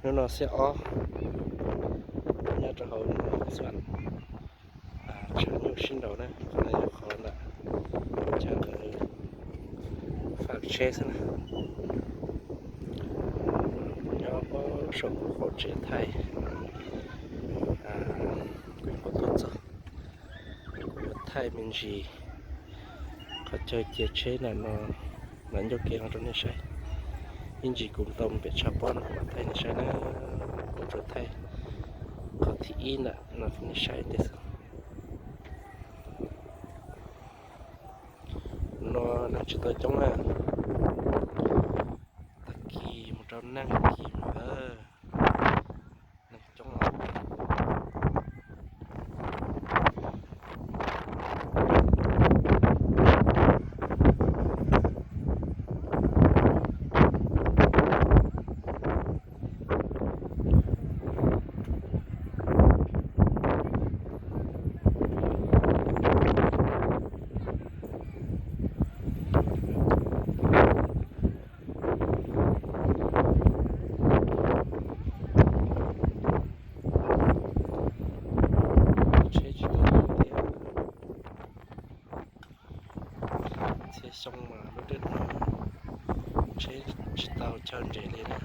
Hnub no xiab ob, nyob rau hauv Nam Xuam, tshav nyuj sib nraus na, qhov no yog qhov ntawm chaw fab tsheb xwb na. Nyob saum kuv qaum tsev thaij, kuv yuav tuaj txog, kuv yuav thaij me ntsis qhov chaw cia tsheb ntawm no, ncauj kev no rau nej saib. Ib ntsis kuv tau mus pem tshav pob no kuv mam thaij nej saib na. Kuv tsuas thaij qhov thib ib ntawm no rau nej saib ntej xwb. No neeg tsis tau coob na. Tag kis mus rau nag kis mas neeg coob os. Tsheb tsis tau tiag. Txhia xyoo mas lub dej no tsheb tsis tau chaw nres li na.